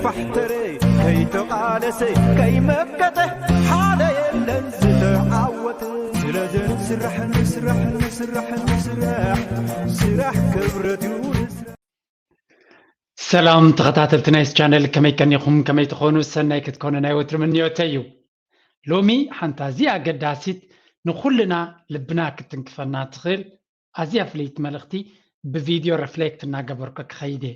ባሕተረ ከይተቓለሰ ከይመከተ ሓደ የለን ዝተዓወተ። ስለዚ ንስራሕ፣ ንስራሕ፣ ንስራሕ፣ ንስራሕ፣ ስራሕ ክብረት እዩ። ሰላም ተኸታተልቲ ናይዚ ቻነል፣ ከመይ ቀኒኹም? ከመይ ትኾኑ? ሰናይ ክትኮኑ ናይ ወትሩ ምንዮተይ እዩ። ሎሚ ሓንቲ ኣዝያ ኣገዳሲት፣ ንኹልና ልብና ክትንክፈና ትኽእል ኣዝያ ፍልይቲ መልእኽቲ ብቪድዮ ሪፍሌክት እናገበርኩ ክኸይድ እየ።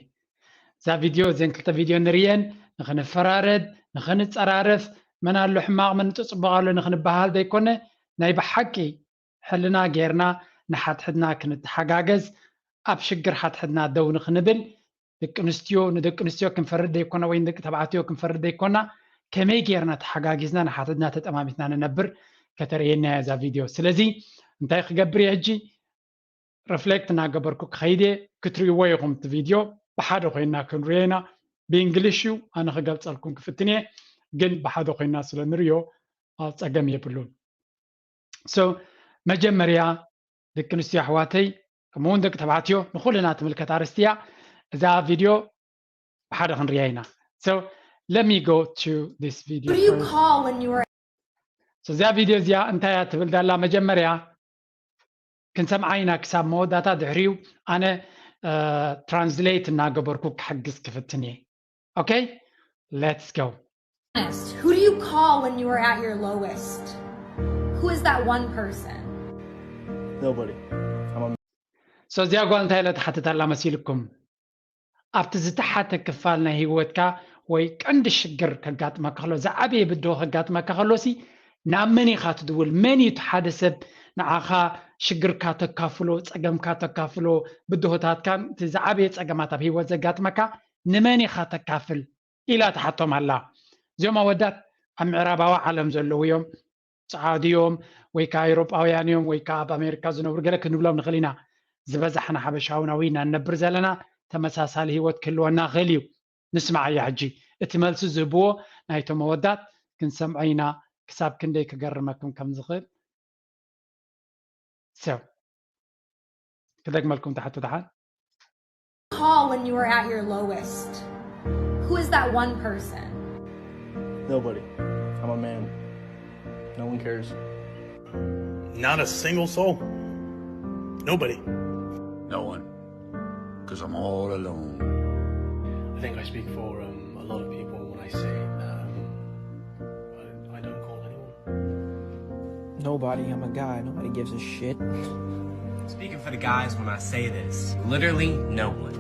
እዛ ቪድዮ፣ እዘን ክልተ ቪድዮ ንርእየን፣ ንኽንፈራረድ፣ ንኽንጸራረፍ፣ መን ኣሎ ሕማቕ፣ መን ጽቡቕ ኣሎ ንኽንበሃል ዘይኮነ፣ ናይ ብሓቂ ሕልና ጌርና ንሓድሕድና ክንተሓጋገዝ፣ ኣብ ሽግር ሓድሕድና ደው ንኽንብል፣ ደቂ ኣንስትዮ ንደቂ ኣንስትዮ ክንፈርድ ዘይኮና ወይ ንደቂ ተባዕትዮ ክንፈርድ ዘይኮና፣ ከመይ ጌርና ተሓጋጊዝና ንሓድሕድና ተጠማሚትና ንነብር ከተርእየና እያ እዛ ቪድዮ። ስለዚ እንታይ ክገብር እየ ሕጂ? ሪፍሌክት እናገበርኩ ክኸይድ እየ። ክትርእይዎ ኢኹም እቲ ቪድዮ፣ ብሓደ ኮይና ክንርእዮ ኢና። ብእንግሊሽ እዩ፣ ኣነ ክገልጸልኩም ክፍትን እየ፣ ግን ብሓደ ኮይና ስለ ንርእዮ፣ አ፣ ጸገም የብሉን። So፣ መጀመርያ ደቂ ኣንስትዮ ኣሕዋተይ፣ ከምኡ እውን ደቂ ተባዕትዮ፣ ንኹልና ትምልከት ኣርእስቲ እያ። እዛ ቪድዮ ብሓደ ክንርእያ ኢና። So, let me go to this video Who do you first. Call when you are So፣ እዚኣ ቪድዮ እዚኣ እንታይ እያ ትብል ዘላ? መጀመርያ ክንሰምዓ ኢና ክሳብ መወዳእታ፣ ድሕሪኡ ኣነ፣ እ፣ ትራንስሌት እናገበርኩ ክሕግዝ ክፍትን እየ። Okay? Let's go. Honest, who do you call when you are at your lowest? Who is that one person? Nobody. I'm a So፣ እዚኣ ጓል እንታይ ኢለ ትሓትት ኣላ መሲልኩም? ኣብቲ ዝተሓተ ክፋል ናይ ህይወትካ ወይ ቀንዲ ሽግር ከጋጥመካ ከሎ፣ ዝዓበየ ብድሆ ከጋጥመካ ከሎሲ፣ ናብ መን ኢኻ ትድውል? መን እዩ እቲ ሓደ ሰብ ንዓኻ ሽግርካ ተካፍሎ፣ ጸገምካ ተካፍሎ፣ ብድሆታትካን እቲ ዝዓበየ ጸገማት ኣብ ህይወት ዘጋጥመካ ንመን ኢኻ ተካፍል? ኢላ ትሓቶም ኣላ። እዚኦም ኣወዳት ኣብ ምዕራባዊ ዓለም ዘለዉ እዮም፣ ጸዓዱ እዮም፣ ወይ ከኣ ኤውሮጳውያን እዮም፣ ወይ ከኣ ኣብ ኣሜሪካ ዝነብሩ፣ ገለ ክንብሎም ንኽእል ኢና። ዝበዛሕና ሓበሻውና ወይ ኢና ንነብር ዘለና፣ ተመሳሳሊ ህይወት ክህልወና ይኽእል እዩ። ንስማዓያ ሕጂ። እቲ መልሲ ዝህብዎ ናይቶም ኣወዳት ክንሰምዖ ኢና፣ ክሳብ ክንደይ ክገርመኩም ከም ዝኽእል። So፣ ክደግመልኩም ትሓቱ ደሓን። Call when you are at your lowest. Who is that one person? Nobody. I'm a man. No one cares. Not a single soul. Nobody. No one. 'Cause I'm all alone. I think I speak for, um, a lot of people when I say, um, I, I don't call anyone. Nobody. I'm a guy. Nobody gives a shit. Speaking for the guys when I say this, literally no one.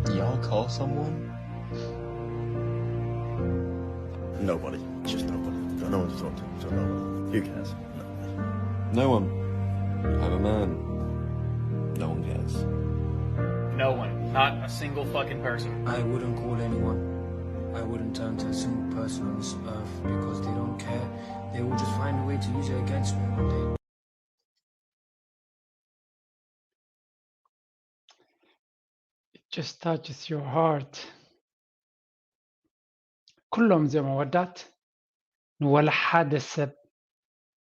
Do y'all call someone? Nobody. Just nobody. Got no one to talk to. So nobody. You guys. No one. I'm a man. No one cares. No one. Not a single fucking person. I wouldn't call anyone. I wouldn't turn to a single person on this earth because they don't care. They will just find a way to use it against me one day. It just touches your heart. ኩሎም እዚኦም ኣወዳት ንወላ ሓደ ሰብ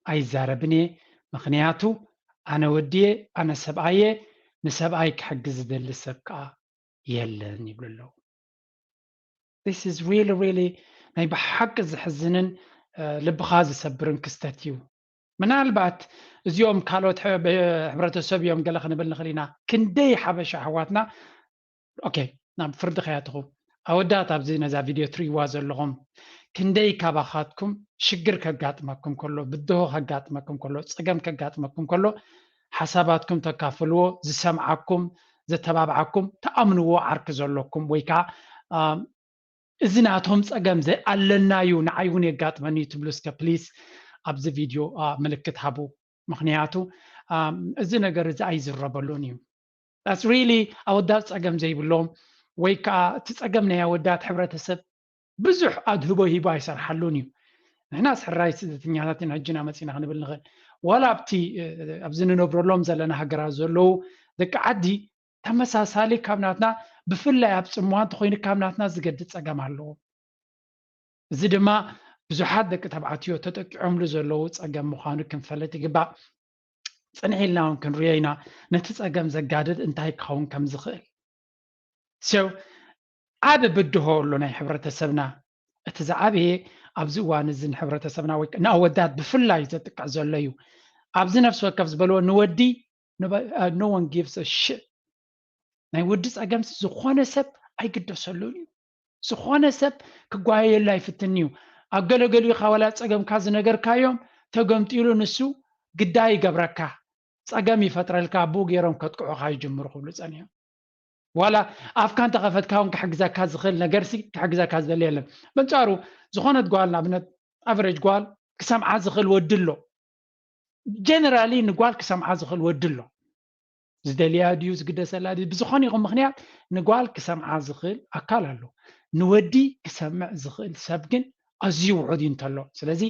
ኣይዛረብን እየ፣ ምኽንያቱ ኣነ ወዲ እየ፣ ኣነ ሰብኣይ እየ፣ ንሰብኣይ ክሕግዝ ዝደሊ ሰብ ከኣ የለን ይብሉ ኣለዉ። This is really, really ናይ ብሓቂ ዘሕዝንን፣ እ፣ ልብኻ ዝሰብርን ክስተት እዩ። ምናልባት እዚኦም ካልኦት ሕ-፣ ብ-፣ ሕብረተሰብ እዮም ገለ ክንብል ንኽእል ኢና። ክንደይ ሓበሻ ኣሕዋትና፣ ኦኬ፣ ናብ ፍርዲ ከያትኹ። ኣወዳት ኣብዚ ነዛ ቪድዮ ትርእይዋ ዘለኹም፣ ክንደይ ካባኻትኩም ሽግር ከጋጥመኩም ከሎ፣ ብድሆ ከጋጥመኩም ከሎ፣ ጸገም ከጋጥመኩም ከሎ፣ ሓሳባትኩም ተካፍልዎ፣ ዝሰምዓኩም፣ ዘተባብዓኩም፣ ትኣምንዎ ዓርኪ ዘለኩም ወይ ከኣ፣ ኣም፣ እዚ ናቶም ጸገም ዘ-፣ ኣለና እዩ፣ ንዓይ እውን የጋጥመኒ እዩ ትብሉ እስከ ፕሊስ ኣብዚ ቪድዮ፣ ኣ፣ ምልክት ሃቡ። ምኽንያቱ፣ ኣም፣ እዚ ነገር እዚ ኣይዝረበሉን እዩ። That's really ኣወዳት ጸገም ዘይብሎም ወይ ከኣ እቲ ጸገም ናይ ኣወዳት ሕብረተሰብ ብዙሕ ኣድህቦ ሂቡ ኣይሰርሓሉን እዩ። ንሕናስ ሕራይ ስደተኛታት ኢና ሕጂ ኢና መጺና ክንብል ንኽእል። ዋላ ኣብቲ፣ እ፣ ኣብዚ ንነብረሎም ዘለና ሃገራት ዘለዉ ደቂ ዓዲ ተመሳሳሊ ካብ ናትና፣ ብፍላይ ኣብ ጽምዋ እንተኾይኑ ካብ ናትና ዝገድድ ጸገም ኣለዎ። እዚ ድማ ብዙሓት ደቂ ተባዕትዮ ተጠቂዖምሉ ዘለዉ ጸገም ምዃኑ ክንፈልጥ ይግባእ። ጽንሕ ኢልና እውን ክንርእዮ ኢና ነቲ ጸገም ዘጋድድ እንታይ ክኸውን ከም ዝኽእል። So፣ ዓቢ ብድሆ ኣሎ ናይ ሕብረተሰብና። እቲ ዝዓበየ ኣብዚ እዋን እዚ ንሕብረተሰብና ወይ ንኣወዳት ብፍላይ ዘጥቅዕ ዘሎ እዩ። ኣብዚ ነፍሲ ወከፍ ዝበልዎ ንወዲ no one gives a shit። ናይ ወዲ ጸገምሲ ዝኾነ ሰብ ኣይግደሰሉን እዩ። ዝኾነ ሰብ ክጓየየሉ ኣይፍትን እዩ። ኣብ ገለገሊኡ ኻወላ ጸገምካ ዝነገርካዮም ተገምጢሉ ንሱ ግዳይ ይገብረካ፣ ጸገም ይፈጥረልካ፣ ብኡ ገይሮም ከጥቅዑኻ ይጅምሩ ክብሉ ጸኒሖም። ዋላ ኣፍካ እንተኸፈትካ እውን ክሕግዘካ ዝኽእል ነገርሲ ክሕግዘካ ዝደሊ የለን። በንጻሩ ዝኾነት ጓል ንኣብነት ኣቨሬጅ ጓል ክሰምዓ ዝኽእል ወዲ ኣሎ። ጀነራሊ ንጓል ክሰምዓ ዝኽእል ወዲ ኣሎ። ዝደልያ ድዩ ዝግደሰላ ድዩ ብዝኾነ ይኹን ምኽንያት ንጓል ክሰምዓ ዝኽእል ኣካል ኣሎ። ንወዲ ክሰምዕ ዝኽእል ሰብ ግን ኣዝዩ ውሑድ እዩ እንተሎ። ስለዚ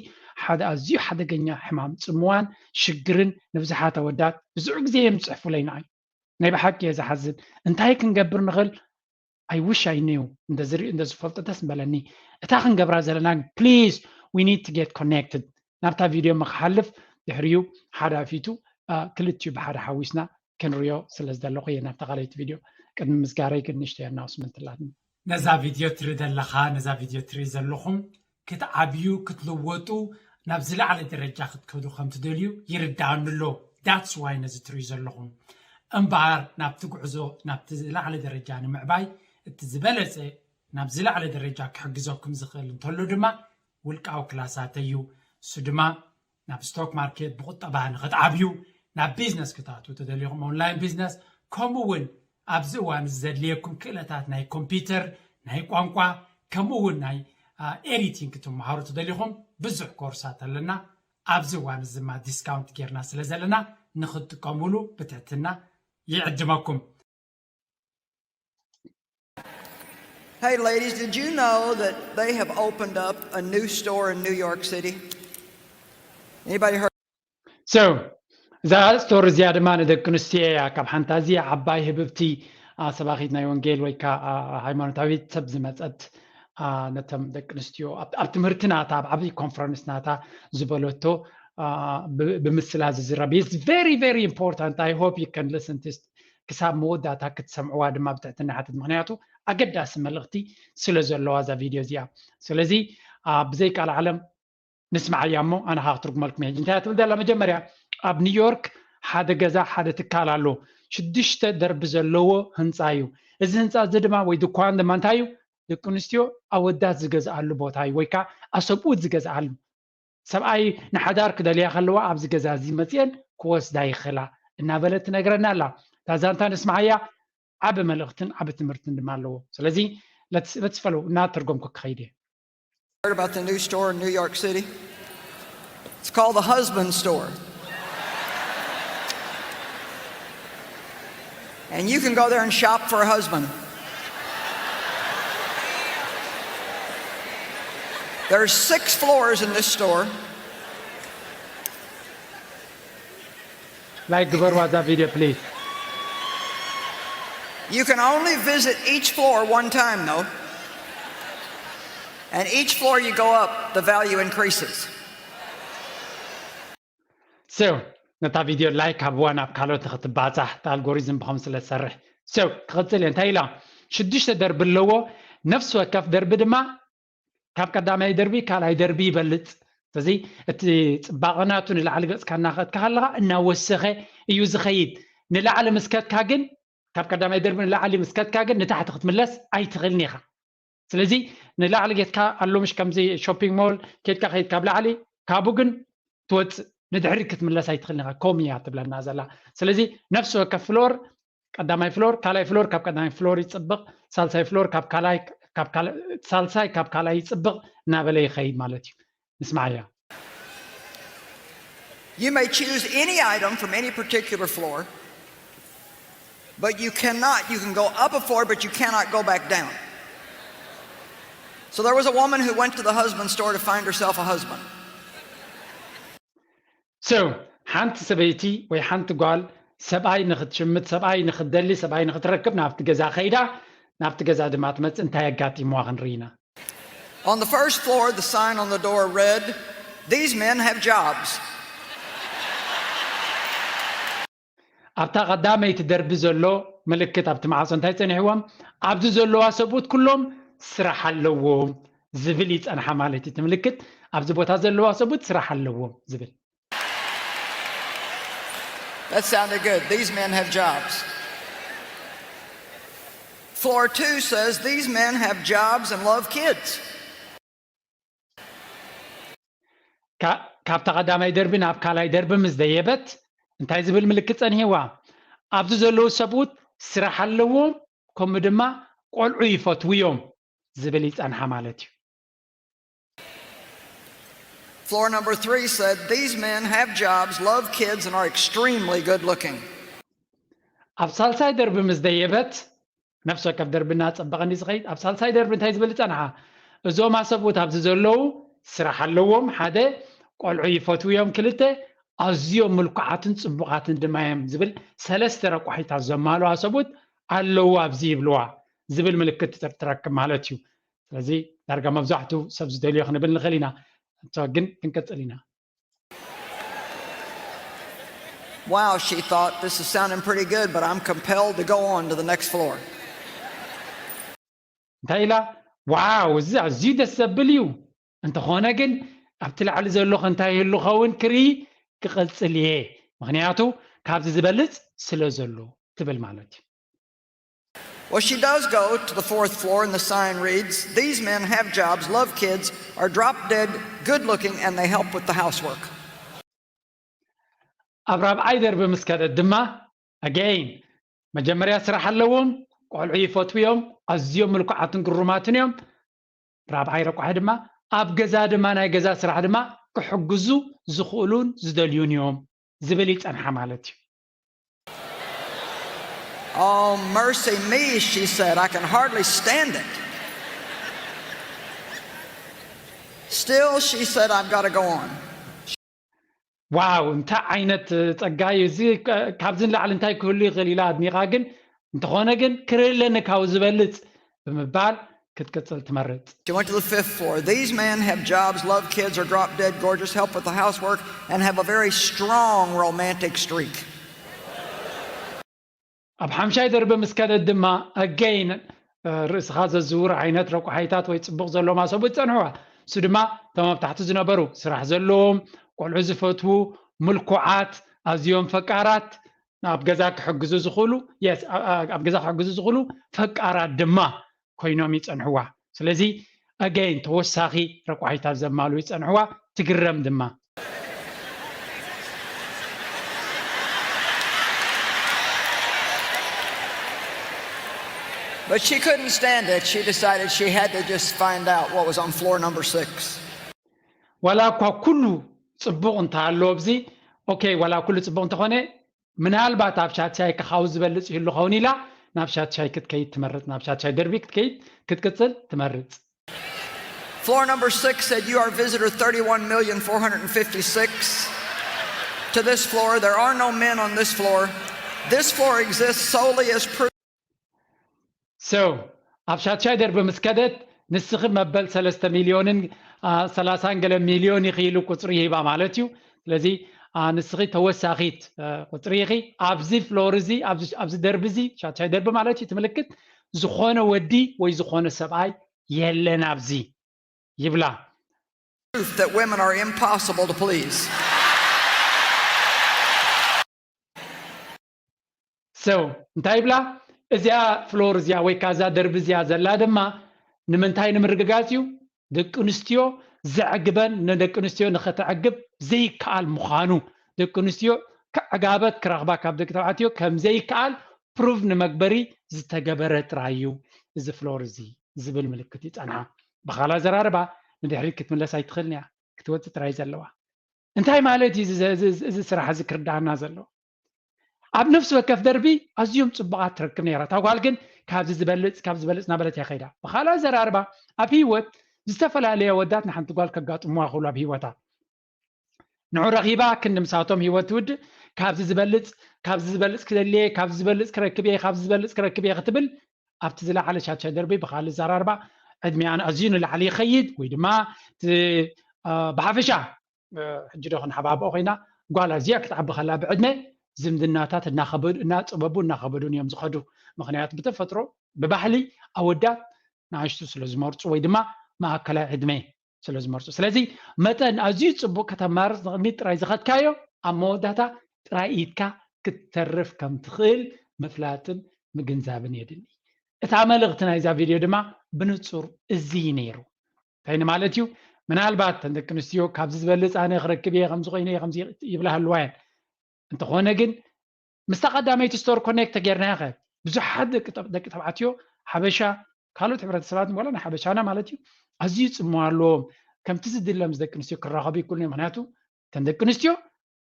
ሓደ ኣዝዩ ሓደገኛ ሕማም ጽምዋን ሽግርን ንብዙሓት ኣወዳት ብዙሕ ግዜ እዮም ዝጽሕፉለይ ንዓይ። ናይ ብሓቂ እየ ዝሓዝን። እንታይ ክንገብር ንኽእል? I wish I knew። እንደዝፈልጦ ደስ ምበለኒ። እታ ክንገብራ ዘለና please we need to get connected። ናብታ ቪድዮ መክሓልፍ ድሕሪኡ ሓደ ኣፊቱ ክልቲኡ ብሓደ ሓዊስና ክንሪኦ ስለ ዝደለኹ እየ ናብታ ካልኣይቲ ቪድዮ። ቅድሚ ምዝጋረይ ግን ንእሽተይ ኣናውስመንት ኣላትኒ። ነዛ ቪድዮ ትርኢ ዘለኻ፣ ነዛ ቪድዮ ትርኢ ዘለኹም ክትዓብዩ ክትልወጡ ናብ ዝለዓለ ደረጃ ክትከዱ ከም ትደልዩ ይርድኣኒ ኣሎ። That's why ነዚ ትርእዩ ዘለኹም። እምበኣር ናብቲ ጉዕዞ ናብቲ ዝለዓለ ደረጃ ንምዕባይ እቲ ዝበለጸ ናብ ዝለዓለ ደረጃ ክሕግዘኩም ዝኽእል እንተሎ ድማ ውልቃዊ ክላሳት እዩ። እሱ ድማ ናብ ስቶክ ማርኬት ብቁጠባ ንክትዓብዩ፣ ናብ ቢዝነስ ክትኣትዉ ተደሊኹም ኦንላይን ቢዝነስ፣ ከምኡ እውን ኣብዚ እዋን እዚ ዘድልየኩም ክእለታት ናይ ኮምፒውተር፣ ናይ ቋንቋ፣ ከምኡ እውን ናይ ኤዲቲንግ ክትመሃሩ ተደሊኹም ብዙሕ ኮርሳት ኣለና። ኣብዚ እዋን እዚ ድማ ዲስካውንት ጌርና ስለ ዘለና ንክትጥቀሙሉ ብትሕትና ይዕድመኩም። Hey, ladies, did you know that they have opened up a new store in New York City? Anybody heard? So እዛ ስቶር እዚኣ ድማ ንደቂ ኣንስትዮ እያ። ካብ ሓንቲ ኣዝያ ዓባይ ህብብቲ ሰባኺት ናይ ወንጌል ወይ ከዓ ሃይማኖታዊት ሰብ ዝመፀት ነቶም ደቂ ኣንስትዮ ኣብ ትምህርቲ ናታ ኣብ ዓብዪ ኮንፈረንስ ናታ ዝበለቶ ብምስላ ዝዝረብ is very very important. I hope you can listen to ክሳብ መወዳእታ ክትሰምዕዋ ድማ ብትሕትና ሓትት። ምክንያቱ ኣገዳሲ መልእኽቲ ስለ ዘለዋ እዛ ቪድዮ እዚኣ። ስለዚ ብዘይ ቃል ዓለም ንስምዓያ እሞ ኣነ ከዓ ክትርጉመልኩም እየ። ሕጂ እንታይ እያ ትብል ዘላ? መጀመርያ ኣብ ኒውዮርክ ሓደ ገዛ ሓደ ትካል ኣሎ። ሽዱሽተ ደርቢ ዘለዎ ህንፃ እዩ። እዚ ህንፃ እዚ ድማ ወይ ድኳን ድማ እንታይ እዩ? ደቂ ኣንስትዮ ኣወዳት ዝገዝኣሉ ቦታ እዩ ወይ ከዓ ኣሰብኡት ዝገዝኣሉ። ሰብኣይ ንሓዳር ክደልያ ከለዋ ኣብዚ ገዛ እዚ መፅየን ክወስዳ ይኽእላ እናበለት ትነግረና ኣላ። እታ ዛንታ ንስምዓያ። ዓቢ መልእኽትን ዓቢ ትምህርትን ድማ ኣለዎ። ስለዚ let's follow እናተርጎምኩ ክኸይድ እየ። Heard about the new store in New York City? It's called the husband store. And you can go there and shop for a husband. There's six floors in this store. Like ግበርዋ እዛ ቪድዮ please. You can only visit each floor one time though. And each floor you go up, the value increases. So ነታ ቪድዮ ላይክ ሃብዋ ናብ ካልኦት ንክትባፃሕ እቲ ኣልጎሪዝም ብኸም ስለ ዝሰርሕ። So ክቕፅል እየ። እንታይ ኢላ? ሽዱሽተ ደርቢ ኣለዎ። ነፍሲ ወከፍ ደርቢ ድማ ካብ ቀዳማይ ደርቢ ካልኣይ ደርቢ ይበልፅ። ስለዚ እቲ ፅባቐ ናቱ ንላዕሊ ገፅካ እናኸድካ ከለኻ እናወሰኸ እዩ ዝኸይድ። ንላዕሊ ምስ ከድካ ግን ካብ ቀዳማይ ደርቢ ንላዕሊ ምስ ከድካ ግን ንታሕቲ ክትምለስ ኣይትኽእልን ኢኻ። ስለዚ ንላዕሊ ጌትካ ኣሎ ምሽ ከምዚ ሾፒንግ ሞል ኬድካ ከይድ ካብ ላዕሊ ካብኡ ግን ትወፅእ ንድሕሪት ክትምለስ ኣይትኽእልን ኢኻ። ኮም እያ ትብለና ዘላ። ስለዚ ነፍሲ ወከፍ ፍሎር ቀዳማይ ፍሎር ካልኣይ ፍሎር ካብ ቀዳማይ ፍሎር ይፅብቕ፣ ሳልሳይ ፍሎር ካብ ካልኣይ ካብ ካልኣይ ሳልሳይ ካብ ካልኣይ ይፅብቕ እናበለ ይኸይድ ማለት እዩ። ንስማዓያ። You may choose any item from any particular floor, but you cannot, you can go up a floor, but you cannot go back down. So there was a woman who went to the husband store to find herself a husband. So ሓንቲ ሰበይቲ ወይ ሓንቲ ጓል ሰብኣይ ንክትሽምት ሰብኣይ ንክትደሊ ሰብኣይ ንክትረክብ ናብቲ ገዛ ከይዳ ናብቲ ገዛ ድማ ትመፅእ እንታይ ኣጋጢምዋ ክንርኢ ኢና። On the first floor, the sign on the door read, "These men have jobs." ኣብታ ቀዳመይቲ ደርቢ ዘሎ ምልክት ኣብቲ ማዕጾ እንታይ ጸኒሕዎም? ኣብዚ ዘለዋ ሰብኡት ኩሎም ስራሕ ኣለዎም ዝብል ይጸንሓ ማለት እዩ። እቲ ምልክት ኣብዚ ቦታ ዘለዋ ሰብኡት ስራሕ ኣለዎም ዝብል። That sounded good. These men have jobs. Floor two says these men have jobs and love kids. ካብታ ቀዳማይ ደርቢ ናብ ካልኣይ ደርቢ ምስ ደየበት እንታይ ዝብል ምልክት ጸኒሕዋ? ኣብዚ ዘለዉ ሰብኡት ስራሕ ኣለዎም፣ ከምኡ ድማ ቆልዑ ይፈትዉ እዮም ዝብል ይጸንሓ ማለት እዩ። Floor number three said these men have jobs, love kids, and are extremely good looking. ኣብ ሳልሳይ ደርቢ ምስ ደየበት ነፍሲ ወከፍ ደርቢ እናጸበቐ እንዲ ዝኸይድ ኣብ ሳልሳይ ደርቢ እንታይ ዝብል ጸንሓ? እዞም ኣሰብኡት ኣብዚ ዘለዉ ስራሕ ኣለዎም፣ ሓደ ቆልዑ ይፈትዉ እዮም፣ ክልተ ኣዝዮም ምልኩዓትን ጽቡቓትን ድማ እዮም ዝብል ሰለስተ ረቋሒታት ዘማልኡ ኣሰብኡት ኣለዉ ኣብዚ ይብልዋ ዝብል ምልክት ትረክብ ማለት እዩ። ስለዚ ዳርጋ መብዛሕትኡ ሰብ ዝደልዮ ክንብል ንኽእል ኢና፣ ግን ክንቅጽል ኢና። Wow, she thought, this is sounding pretty good, but I'm compelled to go on to the next floor. እንታይ ኢላ? ዋው፣ እዚ ኣዝዩ ደስ ዘብል እዩ። እንተኾነ ግን ኣብቲ ላዕሊ ዘለኹ እንታይ ይህሉ ኸውን ክርኢ ክቕጽል እየ፣ ምኽንያቱ ካብዚ ዝበልጽ ስለ ዘሎ ትብል ማለት እዩ። Well, she does go to the fourth floor, and the sign reads, these men have jobs, love kids, are drop dead, good looking, and they help with the housework. ኣብ ራብዓይ ደርቢ ምስ ከደት ድማ ኣገይን መጀመርያ ስራሕ ኣለዎም፣ ቆልዑ ይፈትዉ እዮም፣ ኣዝዮም ምልኩዓትን ግሩማትን እዮም። ራብዓይ ረቋሒ ድማ ኣብ ገዛ ድማ ናይ ገዛ ስራሕ ድማ ክሕግዙ ዝኽእሉን ዝደልዩን እዮም ዝብል ይጸንሓ ማለት እዩ። Oh, mercy me, she said, I can hardly stand it. Still, she said, I've got to go on. ዋው፣ እንታይ ዓይነት ጸጋ እዩ እዚ! ካብዚ ንላዕሊ እንታይ ክህሉ ይኽእል ኢላ ኣድኒቓ፣ ግን እንተኾነ ግን ክርኢ ኣለኒ ካብኡ ዝበልጽ ብምባል ክትቅጽል ትመርጽ። She went to the fifth floor. These men have jobs, love kids, are drop dead gorgeous, help with the housework, and have a very strong romantic streak. ኣብ ሓምሻይ ደርቢ ምስ ከደት ድማ ኣገይን ርእስኻ ዘዝውር ዓይነት ረቋሒታት ወይ ጽቡቕ ዘለዎም ኣሰብኡት ጸንሕዋ። እሱ ድማ እቶም ኣብ ታሕቲ ዝነበሩ ስራሕ ዘለዎም፣ ቆልዑ ዝፈትዉ፣ ምልኩዓት፣ ኣዝዮም ፈቃራት፣ ኣብ ገዛ ክሕግዙ ዝኽእሉ፣ yes፣ ኣብ ገዛ ክሕግዙ ዝኽእሉ ፈቃራት ድማ ኮይኖም ይጸንሕዋ። ስለዚ ኣገይን ተወሳኺ ረቋሒታት ዘማልኡ ይጸንሕዋ፣ ትግረም ድማ። But she couldn't stand it. She decided she had to just find out what was on floor number six. ዋላ እኳ ኩሉ ጽቡቕ እንተሃለዎ ኣብዚ፣ ኦኬ፣ ዋላ ኩሉ ጽቡቕ እንተኾነ ምናልባት ኣብ ሻትሻይ ክኻው ዝበልጽ ይህሉ ኸውን ኢላ ናብ ሻትሻይ ክትከይድ ትመርጽ፣ ናብ ሻትሻይ ደርቢ ክትከይድ ክትቅጽል ትመርጽ። Floor number six said, you are visitor thirty-one million four hundred fifty-six to this floor. There are no men on this floor. This floor exists solely as proof. So ኣብ ሻትሻይ ደርቢ ምስ ከደት ንስኺ መበል ሰለስተ ሚልዮንን ሰላሳን ገለ ሚልዮን ኢኺ ኢሉ ቁጽሪ ይህባ ማለት እዩ። ስለዚ ንስኺ ተወሳኺት ቁጽሪ ኢኺ። ኣብዚ ፍሎር እዚ፣ ኣብዚ ደርቢ እዚ፣ ሻትሻይ ደርቢ ማለት እዩ፣ ትምልክት ዝኾነ ወዲ ወይ ዝኾነ ሰብኣይ የለን ኣብዚ ይብላ። That women are impossible to please. So እንታይ ይብላ? እዚኣ ፍሎር እዚኣ ወይ ካዛ ደርቢ እዚኣ ዘላ ድማ ንምንታይ ንምርግጋጽ እዩ? ደቂ ኣንስትዮ ዘዕግበን፣ ንደቂ ኣንስትዮ ንኸተዕግብ ዘይከኣል ምዃኑ፣ ደቂ ኣንስትዮ ክዕጋበት ክረኽባ ካብ ደቂ ተባዕትዮ ከም ዘይከኣል ፕሩቭ ንመግበሪ ዝተገበረ ጥራይ እዩ እዚ ፍሎር እዚ ዝብል ምልክት ይጸንሓ። ብኻልእ ኣዘራርባ ንድሕሪት ክትምለስ ኣይትኽእልን እያ፣ ክትወጽእ ጥራይ ዘለዋ። እንታይ ማለት እዩ እዚ ስራሕ እዚ ክርዳኣና ዘለዎ? ኣብ ነፍሲ ወከፍ ደርቢ ኣዝዮም ጽቡቓት ትረክብ ነይራ። እታ ጓል ግን ካብዚ ዝበልጽ፣ ካብ ዝበልጽ እናበለት እያ ከይዳ። ብኻልእ ኣዘራርባ ኣብ ህይወት ዝተፈላለየ ኣወዳት ንሓንቲ ጓል ከጋጥምዋ ይኽእሉ ኣብ ህይወታ። ንዑ ረኺባ ክንዲ ምሳቶም ህይወት ትውድእ። ካብዚ ዝበልጽ፣ ካብዚ ዝበልጽ ክደሊ እየ፣ ካብዚ ዝበልጽ ክረክብ እየ፣ ካብዚ ዝበልጽ ክረክብ እየ ክትብል ኣብቲ ዝለዓለ ሻትሻይ ደርቢ ብኻልእ ኣዘራርባ ዕድሚኣን ኣዝዩ ንላዕሊ ይኸይድ ወይ ድማ ብሓፈሻ ሕጂ ዶ ክንሓባብኦ ኮይና ጓል ኣዝያ ክትዓቢ ከላ ብዕድመ ዝምድናታት እናኸበዱ እናፀበቡ እናኸበዱን እዮም ዝኸዱ። ምክንያቱ ብተፈጥሮ ብባህሊ ኣወዳት ንኣሽቱ ስለ ዝመርፁ ወይ ድማ ማእከላይ ዕድመ ስለ ዝመርፁ። ስለዚ መጠን ኣዝዩ ፅቡቅ ከተማርፅ ንቅድሚት ጥራይ ዝኸድካዮ ኣብ መወዳእታ ጥራይ ኢድካ ክትተርፍ ከም ትኽእል ምፍላጥን ምግንዛብን የድሊ። እታ መልእኽቲ ናይዛ ቪድዮ ድማ ብንፁር እዚ እዩ ነይሩ። እንታይ ማለት እዩ? ምናልባት ተን ደቂ ኣንስትዮ ካብዚ ዝበልፅ ኣነ ክረክብ እየ ከምዚ ኮይነ እየ ከምዚ ይብላ ህልዋ እየን። እንተኾነ ግን ምስታ ቀዳመይቲ ስቶር ኮኔክት ተጌርናያ ከ ብዙሓት ደቂ ተባዕትዮ ሓበሻ ካልኦት ሕብረተሰባት ወላ ናይ ሓበሻና ማለት እዩ ኣዝዩ ፅሞ ኣለዎም። ከምቲ ዝድለ ምስ ደቂ ኣንስትዮ ክራኸቡ ይክእሉ እዮም። ምክንያቱ እተን ደቂ ኣንስትዮ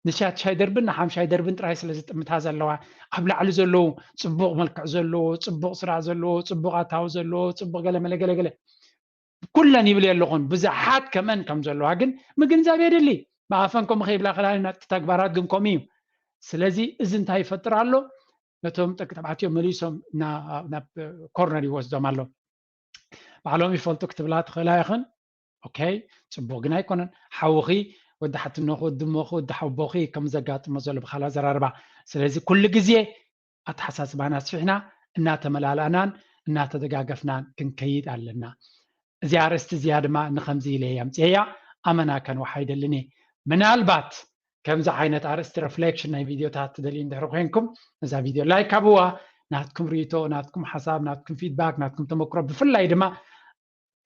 ንሻት ሻይ ደርብን ንሓምሻይ ደርብን ጥራይ ስለ ዝጥምታ ዘለዋ ኣብ ላዕሊ ዘለዉ ፅቡቕ መልክዕ ዘለዎ ፅቡቕ ስራሕ ዘለዎ ፅቡቕ ኣታዊ ዘለዎ ፅቡቕ ገለ መለ ገለ ገለ ኩለን ይብል የለኹን ብዙሓት ከምአን ከም ዘለዋ ግን ምግንዛብ የድሊ። ብኣፈን ከምኡ ከይብላ ከላሊ ናብቲ ተግባራት ግን ከምኡ እዩ። ስለዚ እዚ እንታይ ይፈጥር ኣሎ? ነቶም ደቂ ተባዕትዮ መሊሶም ናብ ኮርነር ይወስዶም ኣሎ። ባዕሎም ይፈልጡ ክትብላ ትኽእላ ኢኽን። ኦኬ፣ ፅቡቅ ግን ኣይኮነን። ሓውኺ ወዲ ሓትኖኺ ወዲ እሞኺ ወዲ ሓቦኺ ከም ዘጋጥሞ ዘሎ ብካል ኣዘራርባ። ስለዚ ኩሉ ግዜ ኣተሓሳስባና ኣስፊሕና እናተመላላእናን እናተደጋገፍናን ክንከይድ ኣለና። እዚኣ ኣርእስቲ እዚኣ ድማ ንኸምዚ ኢለ እየ ኣምፅኤያ። ኣመና ከንውሓ ኣይደልን እየ። ምናልባት ከምዚ ዓይነት ኣርእስቲ ሪፍሌክሽን ናይ ቪድዮታት ትደልዩ እንድሕር ኮይንኩም ነዛ ቪድዮ ላይክ ሃብዋ። ናትኩም ርእይቶ፣ ናትኩም ሓሳብ፣ ናትኩም ፊድባክ፣ ናትኩም ተመክሮ ብፍላይ ድማ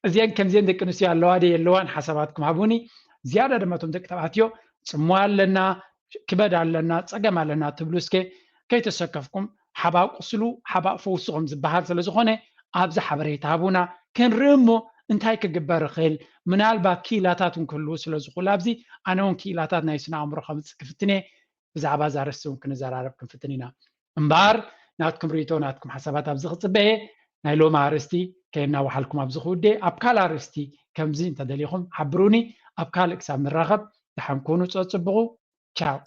እዚአን ከምዚአን ደቂ ኣንስትዮ ኣለዋ ደ የለዋን ሓሳባትኩም ሃቡኒ። ዝያዳ ድማ እቶም ደቂ ተባዕትዮ ፅሞ ኣለና፣ ክበድ ኣለና፣ ፀገም ኣለና ትብሉ እስከ ከይተሰከፍኩም ሓባእ ቁስሉ ሓባእ ፈውሱ ከም ዝበሃል ስለ ዝኾነ ኣብዚ ሓበሬታ ሃቡና ክንርኢ እሞ እንታይ ክግበር ይኽእል። ምናልባት ክኢላታት እውን ክህልዉ ስለ ዝኽእሉ ኣብዚ ኣነ እውን ክኢላታት ናይ ስነ ኣእምሮ ከምፅእ ክፍትን እየ። ብዛዕባ እዛ ኣርእስቲ እውን ክንዘራረብ ክንፍትን ኢና። እምበኣር ናትኩም ርእይቶ ናትኩም ሓሳባት ኣብዚ ክፅበ እየ። ናይ ሎሚ ኣርእስቲ ከየናዋሓልኩም ኣብዚ ክውደ ኣብ ካልእ ኣርእስቲ ከምዚ እንተደሊኹም ሓብሩኒ። ኣብ ካልእ ክሳብ ንራኸብ ደሓን ኩኑ። ፀፅብቑ። ቻው።